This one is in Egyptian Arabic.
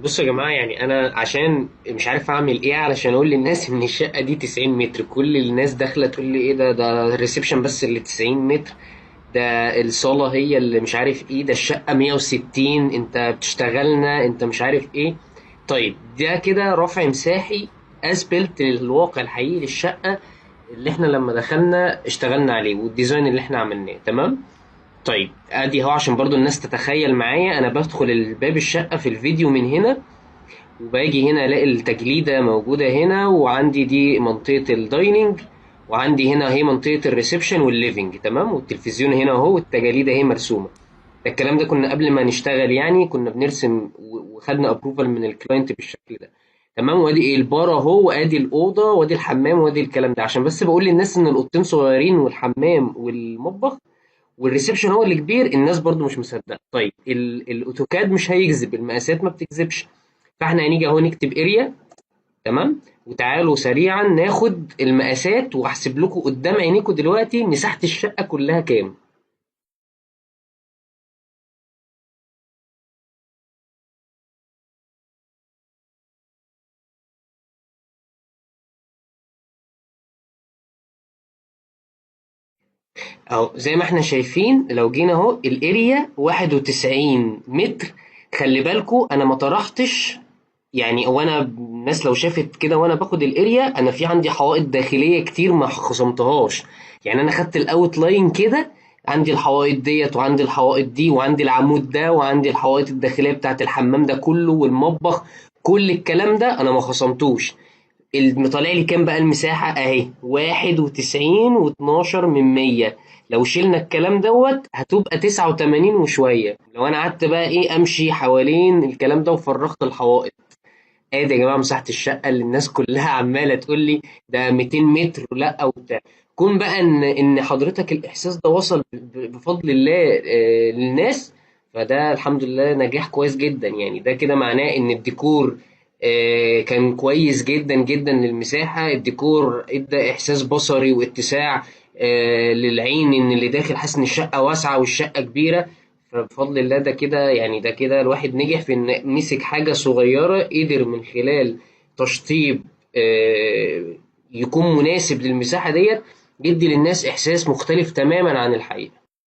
بصوا يا جماعة، يعني أنا عشان مش عارف أعمل إيه علشان أقول للناس إن الشقة دي 90 متر. كل الناس داخلة تقول لي إيه ده، ده ال reception بس اللي 90 متر، ده الصالة هي اللي مش عارف إيه، ده الشقة 160، أنت بتشتغلنا، أنت مش عارف إيه. طيب ده كده رفع مساحي as built للواقع الحقيقي للشقة اللي إحنا لما دخلنا اشتغلنا عليه وال design اللي إحنا عملناه، تمام؟ طيب ادي اهو عشان برضو الناس تتخيل معايا، انا بدخل الباب الشقة في الفيديو من هنا، وباجي هنا الاقي التجليدة موجودة هنا، وعندي دي منطقة ال dining، وعندي هنا اهي منطقة ال reception وال living، تمام؟ والتلفزيون هنا اهو، والتجاليد اهي مرسومة. ده الكلام ده كنا قبل ما نشتغل، يعني كنا بنرسم وخدنا approval من ال client بالشكل ده، تمام؟ وادي البار اهو، وادي الاوضة، وادي الحمام، وادي الكلام ده، عشان بس بقول للناس ان الاوضتين صغيرين والحمام والمطبخ وال reception هو اللي كبير، الناس برضو مش مصدقه. طيب الاوتوكاد مش هيكذب، المقاسات ما بتكذبش، فاحنا هنيجي اهو نكتب area، تمام؟ وتعالوا سريعا ناخد المقاسات واحسب لكم قدام عينيكم دلوقتي مساحة الشقة كلها كام. اهو زي ما احنا شايفين لو جينا اهو ال area 91 متر. خلي بالكو انا ما طرحتش، يعني هو انا الناس لو شافت كده وانا باخد ال area، انا في عندي حوائط داخلية كتير ما خصمتهاش، يعني انا خدت ال outline كده، عندي الحوائط ديت وعندي الحوائط دي وعندي العمود ده وعندي الحوائط الداخلية بتاعت الحمام ده كله والمطبخ، كل الكلام ده انا ما خصمتوش. طالع لي كام بقى المساحة؟ اهي واحد وتسعين واتناشر من مية. لو شلنا الكلام دوت هتبقى 89 وشوية. لو انا قعدت بقى ايه امشي حوالين الكلام ده وفرغت الحوائط. ادي يا جماعة مساحة الشقة اللي الناس كلها عمالة تقول لي ده 200 متر ولا وبتاع. كون بقى ان حضرتك الاحساس ده وصل بفضل الله، للناس، فده الحمد لله نجاح كويس جدا. ده كده معناه ان الديكور، كان كويس جدا جدا للمساحة، الديكور ادى احساس بصري واتساع، للعين، ان اللي داخل حاسس ان الشقة واسعة والشقة كبيرة. فبفضل الله ده كده، يعني ده كده الواحد نجح في ان مسك حاجة صغيرة قدر من خلال تشطيب، يكون مناسب للمساحة ديت، يدي للناس احساس مختلف تماما عن الحقيقة.